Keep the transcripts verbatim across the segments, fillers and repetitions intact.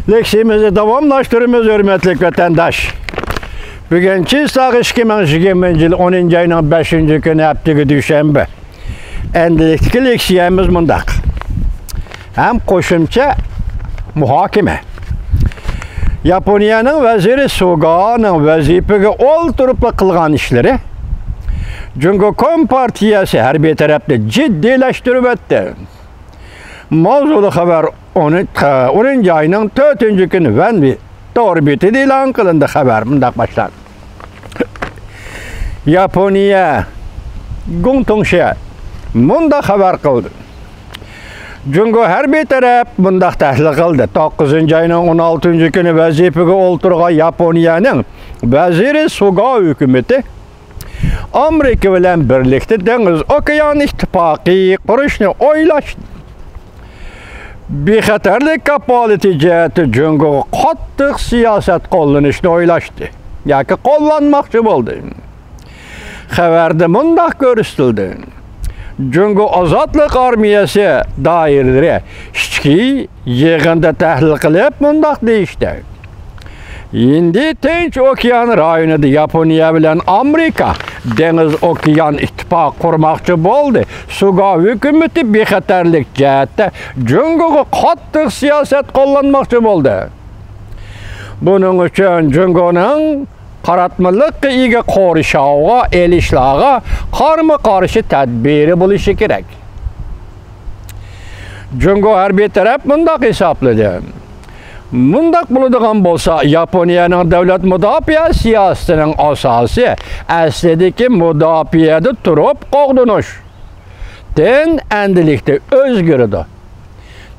لېكسىيىمىزنى داۋاملاشتۇرىمىز، ھۆرمەتلىك ۋەتەنداش. بۈگۈن چىسلاغ ئىككى مىڭ يىگىرمىنچى يىل ئونىنچى ئاينىڭ بەشىنچى كۈنى، ھەپتىكى دۈشەنبە. ئەمدىلىكتىكى لېكسىيەمىز مۇنداق. ھەم قوشۇمچە مۇھاكىمە. ياپونىيەنىڭ ۋەزىرى سۇگانىڭ ۋەزىپىگە ئولتۇرۇپلا قىلغان ئىشلىرى جۇڭگو كومپارتىيەسى ھەربىي تەرەپنى جىددىيلەشتۈرۈۋەتتى. ماۋزۇلۇق خەۋەر ئونىنچى ئاينىڭ تۆتىنچى كۈنى ۋەنۋى تور بېتىدە ئېلان قىلىندى. خەۋەر مۇنداق باشلاندى. ياپونىيە گۇڭتۇڭشى مۇنداق خەۋەر قىلدى. جۇڭگو ھەربىي تەرەپ مۇنداق تەھلىل قىلدى. توققۇزىنچى ئاينىڭ ئون ئالتىنچى كۈنى ۋەزىپىگە ئولتۇرغان ياپونىيەنىڭ ۋەزىرى سۇگا ھۆكۈمىتى ئامېرىكا بىلەن بىرلىكتە دېڭىز ئوكيان ئىتتىپاقى قۇرۇشنى ئويلاشتى. بىخەتەرلىك كاپالىتى جەھەتتە جۇڭگوغا قاتتىق سىياسەت قوللىنىشنى ئويلاشتى ياكى قوللانماقچى بولدى. خەۋەردە مۇنداق كۆرسىتىلدى: جۇڭگو ئازادلىق ئارمىيەسى دائىرىلىرى ئىچكى يىغىندا تەھلىل قىلىپ مۇنداق دېيىشتى: ھىندى تىنچ ئوكيان رايونىدا ياپونىيە بىلەن ئامېرىكا دېڭىز ئوكيان ئىتتىپاقى قۇرماقچى بولدى. سۇگا ھۆكۈمىتى بىخەتەرلىك جەھەتتە جۇڭگوغا قاتتىق سىياسەت قوللانماقچى بولدى. بۇنىڭ ئۈچۈن جۇڭگونىڭ قاراتمىلىققا ئىگە قورشاۋغا ئېلىشلارغا قارمۇ قارشى تەدبىرى بولۇشى كېرەك. جۇڭگو ھەربىي تەرەپ مۇنداق ھېسابلىدى: مۇنداق بولىدىغان بولسا، ياپونىيەنىڭ دۆلەت مۇداپىئە سىياسىتىنىڭ ئاساسى ئەسلىدىكى مۇداپىئەدە تۇرۇپ قوغدىنىشتىن ئەمدىلىكتە ئۆزگىرىدۇ.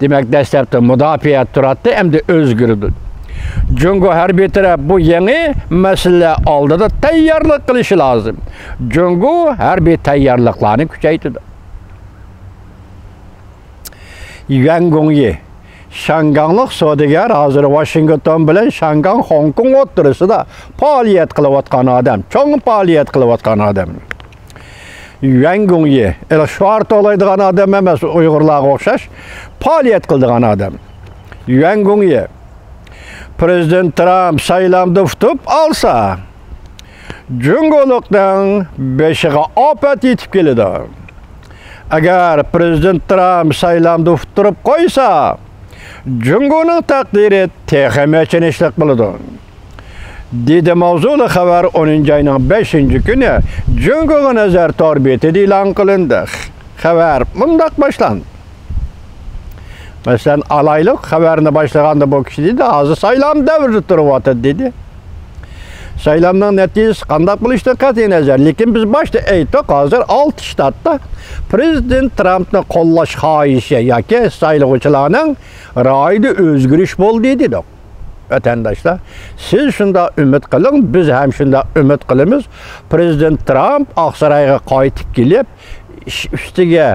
دېمەك، دەسلەپتە مۇداپىئە تۇراتتى، ئەمدى ئۆزگىرىدۇ. جۇڭگو ھەربىي تەرەپ بۇ يېڭى مەسىلىلەر ئالدىدا تەييارلىق قىلىشى لازىم. جۇڭگو ھەربىي تەييارلىقلارنى كۈچەيتىدۇ. يۈەن گۇڭيى، شياڭگاڭلىق سودىگەر، ھازىر ۋاشىنگتون بىلەن شياڭگاڭ، خوڭكوڭ ئوتتۇرىسىدا پائالىيەت قىلىۋاتقان ئادەم، چوڭ پائالىيەت قىلىۋاتقان ئادەم. يۈەن گۇڭيى، ئېلى شوئار توۋلايدىغان ئادەم ئەمەس، ئۇيغۇرلارغا ئوخشاش پائالىيەت قىلىدىغان ئادەم. يۈەن گۇڭيى، پرېزىدېنت ترامپ سايلامدا ئۇتۇپ ئالسا، جۇڭگولۇقنىڭ بېشىغا ئاپەت يېتىپ كېلىدۇ. ئەگەر پرېزىدېنت ترامپ سايلامدا ئۇتتۇرۇپ قويسا، جۇڭگونىڭ تەقدىرى تېخىمۇ ئېچىنىشلىق بولىدۇ. دىدى ماۋزۇلۇق خەۋەر ئونىنچى ئاينىڭ بەشىنچى كۈنى جۇڭگوغا نەزەر تور بېتىدە ئېلان قىلىندى. خەۋەر مۇنداق باشلاندى. مەسىلەن، ئالايلۇق، خەۋەرنى باشلىغاندا بۇ كىشى دېدى، ھازىر سايلام دەۋرىدە تۇرۇۋاتىدۇ دېدى. سايلامنىڭ نەتىجىسى قانداق بولۇشىدىن قەتئىينەزەر، لېكىن بىز باشتا ئېيتتۇق، ھازىر ئالتە شتاتتا پرېزىدېنت ترامپنى قوللاش خاھىشى ياكى سايلىغۇچىلارنىڭ رايىدا ئۆزگىرىش بولدى دېدۇق. ۋەتەنداشلار، سىز شۇنداق ئۈمىد قىلىڭ، بىز ھەم شۇنداق ئۈمىد قىلىمىز. پرېزىدېنت ترامپ ئاقسارايغا قايتىپ كېلىپ، ئىش ئۈستىگە،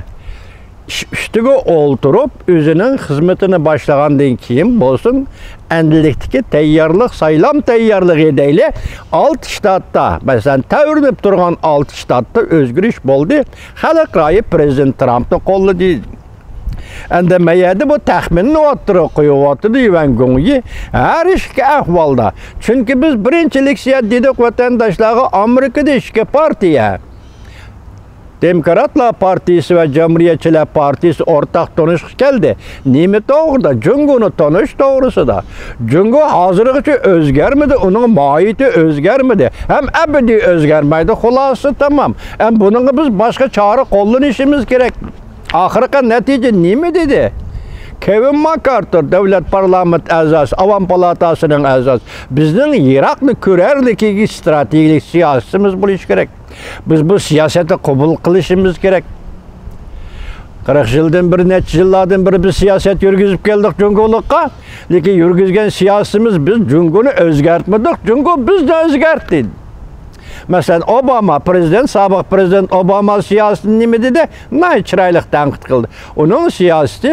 ئىش ئۈستىگە ئولتۇرۇپ، ئۆزىنىڭ خىزمىتىنى باشلىغاندىن كېيىن بولسۇن، ئەمدىلىكتىكى تەييارلىق، سايلام تەييارلىقى دەيلى، ئالتە شتاتتا، مەسىلەن، تەۋرىنىپ تۇرغان ئالتە شتاتتا ئۆزگىرىش بولدى. خەلق رايى پرېزىدېنت ترامپنى قوللىدى. ئەمدى مەيەردە بۇ تەخمىننى ئوتتۇرىغا قويۇۋاتىدۇ يۈەن گۇڭيى. ھەر ئىككى ئەھۋالدا. چۈنكى بىز بىرىنچى لېكسىيە دېدۇق ۋەتەنداشلارغا، ئامېرىكىدا ئىككى پارتىيە، دېموكراتلار پارتىيىسى ۋە جۇمھۇرىيەتچىلەر پارتىيىسى ئورتاق تونۇشقا كەلدى. نېمە توغرىدا؟ جۇڭگونى تونۇش توغرىسىدا. جۇڭگو ھازىرغىچە ئۆزگەرمىدى، ئۇنىڭ ماھىيىتى ئۆزگەرمىدى ھەم ئەبەدىي ئۆزگەرمەيدۇ. خۇلاسىسى تامام. ئەمما بۇنىڭغا بىز باشقا چارە قوللىنىشىمىز كېرەك. ئاخىرقى نەتىجە نېمە دېدى؟ كېۋىن ماكئارتۇر، دۆلەت پارلامېنت ئەزاسى، ئاۋام پالاتاسىنىڭ ئەزاسى، بىزنىڭ يىراقنى كۆرەرلىكىگە ئىستراتېگىيەلىك سىياسىتىمىز بولۇشى كېرەك. بىز بۇ سىياسەتنى قوبۇل قىلىشىمىز كېرەك. قىرىق يىلدىن بېرى، نەچچە يىللاردىن بېرى بىز سىياسەت يۈرگۈزۈپ كەلدۇق جۇڭگولۇققا. لېكىن يۈرگۈزگەن سىياسىتىمىز، بىز جۇڭگونى ئۆزگەرتمىدۇق، جۇڭگو بىزنى ئۆزگەرتتى. مەسىلەن، ئوباما پرېزىدېنت، سابىق پرېزىدېنت ئوباما سىياسىتىنى نېمە دېدى؟ ناھايىتى چىرايلىق تەنقىد قىلدى. ئۇنىڭ سىياسىتى،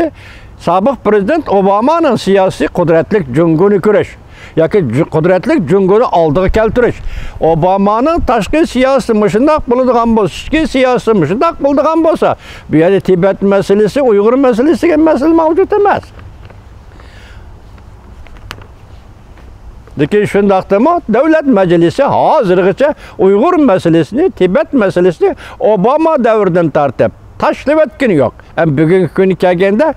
سابىق پرېزىدېنت ئوبامانىڭ سىياسىتى قۇدرەتلىك جۇڭگونى كۈرەش ياكى جۇ-، قۇدرەتلىك جۇڭگونى ئالدىغا كەلتۈرۈش. ئوبامانىڭ تاشقى سىياسىتى مۇشۇنداق بولىدىغان بولسا، ئىچكى سىياسىتى مۇشۇنداق بولىدىغان بولسا، بۇ يەردە تىبەت مەسىلىسى، ئۇيغۇر مەسىلىسى دېگەن مەسىلە مەۋجۇت ئەمەس. لېكىن شۇنداقتىمۇ دۆلەت مەجلىسى ھازىرغىچە ئۇيغۇر مەسىلىسىنى، تىبەت مەسىلىسىنى ئوباما دەۋرىدىن تارتىپ تاشلىۋەتكىنى يوق. ھەم بۈگۈنكى كۈنى كەلگەندە،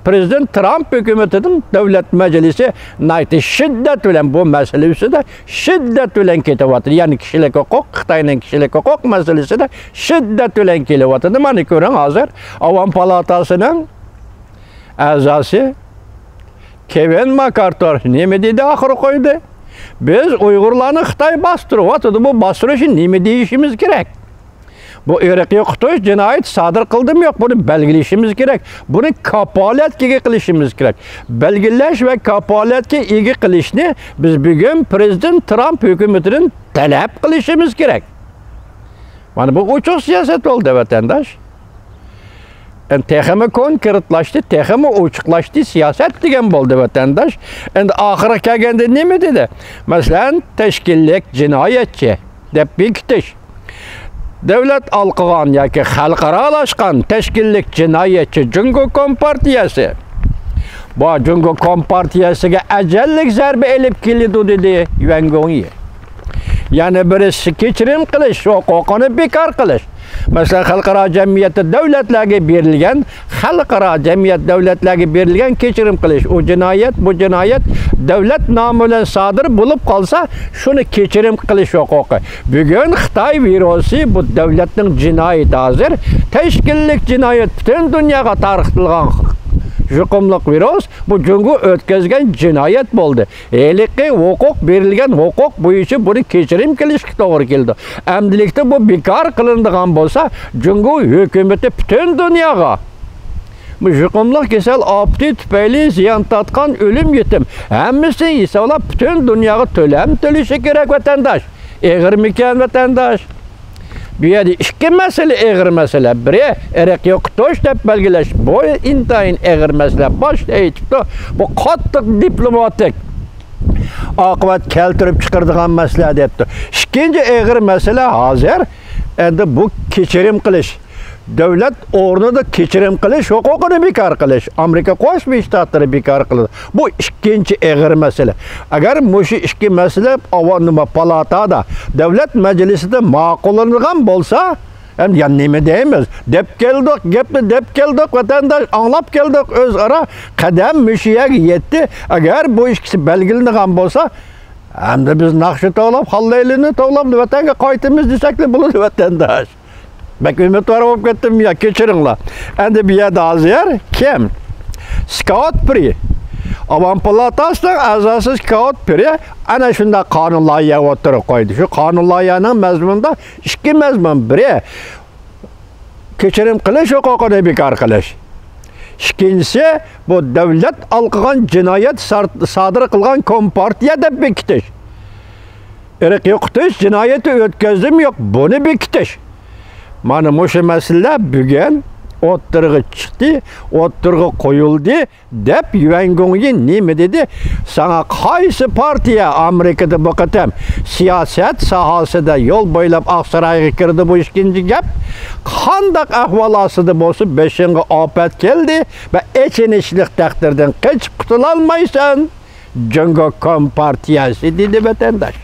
پرېزىدېنت ترامپ ھۆكۈمىتىدىن دۆلەت مەجلىسى ناھايىتى شىددەت بىلەن بۇ مەسىلە ئۈستىدە شىددەت بىلەن كېتىۋاتىدۇ. يەنى كىشىلىك ھوقۇق، خىتاينىڭ كىشىلىك ھوقۇق مەسىلىسىدە شىددەت بىلەن كېلىۋاتىدۇ. مانا كۆرۈڭ، ھازىر ئاۋام پالاتاسىنىڭ ئەزاسى كېۋىن ماكارتۇر نېمە دېدى ئاخىرى قويدى؟ بىز ئۇيغۇرلارنى خىتاي باستۇرۇۋاتىدۇ، بۇ باستۇرۇشنى نېمە دېيىشىمىز كېرەك؟ بۇ ئىرقىي يوقىتىش جىنايىتى سادىر قىلدىمۇ يوق، بۇنى بەلگىلىشىمىز كېرەك. بۇنى كاپالەتكە ئىگە قىلىشىمىز كېرەك. بەلگىلەش ۋە كاپالەتكە ئىگە قىلىشنى بىز بۈگۈن پرېزىدېنت ترامپ ھۆكۈمىتىدىن تەلەپ قىلىشىمىز كېرەك. مانا بۇ ئوچۇق سىياسەت بولدى، ۋەتەنداش. ئەمدى تېخىمۇ كونكرېتلاشتى، تېخىمۇ ئوچۇقلاشتى سىياسەت دېگەن بولدى، ۋەتەنداش. ئەمدى ئاخىرىغا كەلگەندە نېمە دېدى؟ مەسىلەن، تەشكىللىك جىنايەتچى دەپ بېكىتىش. دۆلەت ھالقىغان ياكى خەلقئارالاشقان تەشكىللىك جىنايەتچى جۇڭگو كومپارتىيەسى. بۇ جۇڭگو كومپارتىيەسىگە ئەجەللىك زەربە ئېلىپ كېلىدۇ، دېدى يۈەن گۇڭيى. يەنە بىرسى كەچۈرۈم قىلىش ھوقۇقىنى بىكار قىلىش. مەسىلەن، خەلقئارا جەمئىيەتتە دۆلەتلەرگە بېرىلگەن، خەلقئارا جەمئىيەت دۆلەتلەرگە بېرىلگەن كەچۈرۈم قىلىش، ئۇ جىنايەت، بۇ جىنايەت، دۆلەت نامى بىلەن سادىر بولۇپ قالسا، شۇنى كەچۈرۈم قىلىش ھوقۇقى. بۈگۈن خىتاي ۋىرۇسى بۇ دۆلەتنىڭ جىنايىتى ھازىر، تەشكىللىك جىنايەت پۈتۈن دۇنياغا تارقىتىلغان يۇقۇملۇق ۋىرۇس، بۇ جۇڭگو ئۆتكۈزگەن جىنايەت بولدى. ھېلىقى ھوقۇق، بېرىلگەن ھوقۇق بويىچە بۇنى كەچۈرۈم قىلىشقا توغرا كېلىدۇ. ئەمدىلىكتە بۇ بىكار قىلىنىدىغان بولسا، جۇڭگو ھۆكۈمىتى پۈتۈن دۇنياغا بۇ يۇقۇملۇق كېسەل ئاپىتى تۈپەيلى زىيان تارتقان، ئۆلۈم يېتىم ھەممىسىنى ھېسابلاپ پۈتۈن دۇنياغا تۆلەم تۆلىشى كېرەك، ۋەتەنداش. ئېغىرمىكەن، ۋەتەنداش؟ بۇ يەردە ئىككى مەسىلە ئېغىر مەسىلە. بىرى، ئىرق يوقىتىش دەپ بەلگىلەش، بۇ ئىنتايىن ئېغىر مەسىلە. باشتا ئېيتىپتۇ، بۇ قاتتىق دىپلوماتىك ئاقىۋەت كەلتۈرۈپ چىقىرىدىغان مەسىلە دەپتۇ. ئىككىنچى ئېغىر مەسىلە ھازىر، ئەمدى بۇ كەچۈرۈم قىلىش، دۆلەت ئورنىدا كەچۈرۈم قىلىش ھوقۇقىنى بىكار قىلىش، ئامېرىكا قوشما شتاتلىرى بىكار قىلىدۇ. بۇ ئىككىنچى ئېغىر مەسىلە. ئەگەر مۇشۇ ئىككى مەسىلە ئاۋا-، نېمە، پالاتا، دۆلەت مەجلىسىدە ماقۇللىنىدىغان بولسا، ئەمدى يەنە نېمە دەيمىز؟ دەپ كەلدۇق، گەپنى دەپ كەلدۇق، ۋەتەنداش، ئاڭلاپ كەلدۇق ئۆزئارا. قەدەم مۇشۇ يەرگە يەتتى. ئەگەر بۇ ئىككىسى بەلگىلىنىدىغان بولسا، ئەمدى بىز ناخشا توۋلاپ، خاللەيلىنى توۋلاپ، ۋەتەنگە قايتىمىز دېسەكلا بولىدۇ، ۋەتەنداش. بەك ئۈمىدۋار بولۇپ كەتتىم يا، كەچۈرۈڭلار. ئەمدى بۇ يەردە ھازىر كىم؟ سكاۋت پىرى. ئاۋام پالاتاسىنىڭ ئەزاسى سكاۋت پىرى ئەنە شۇنداق قانۇن لايىھە ئوتتۇرىغا قويدى. شۇ قانۇن لايىھەنىڭ مەزمۇنىدا ئىككى مەزمۇن. بىرى، كەچۈرۈم قىلىش ھوقۇقىنى بىكار قىلىش. ئىككىنچىسى، بۇ دۆلەت ھالقىغان جىنايەت سار-، سادىر قىلغان كومپارتىيە دەپ بېكىتىش. ئىرق يوقىتىش جىنايىتى ئۆتكۈزدىمۇ يوق، بۇنى بېكىتىش. مانا مۇشۇ مەسىلىلەر بۈگۈن ئوتتۇرىغا چىقتى، ئوتتۇرىغا قويۇلدى. دەپ يۈەن گۇڭيى نېمە دېدى؟ ساڭا قايسى پارتىيە ئامېرىكىدا بۇ قېتىم سىياسەت ساھەسىدە يول بويلاپ ئاقسارايغا كىردى؟ بۇ ئىككىنچى گەپ. قانداق ئەھۋال ئاستىدا بولسا، بېشىڭغا ئاپەت كەلدى ۋە ئېچىنىشلىق تەقدىردىن قېچىپ قۇتۇلالمايسەن. جۇڭگو كومپارتىيەسى، دېدى ۋەتەنداش.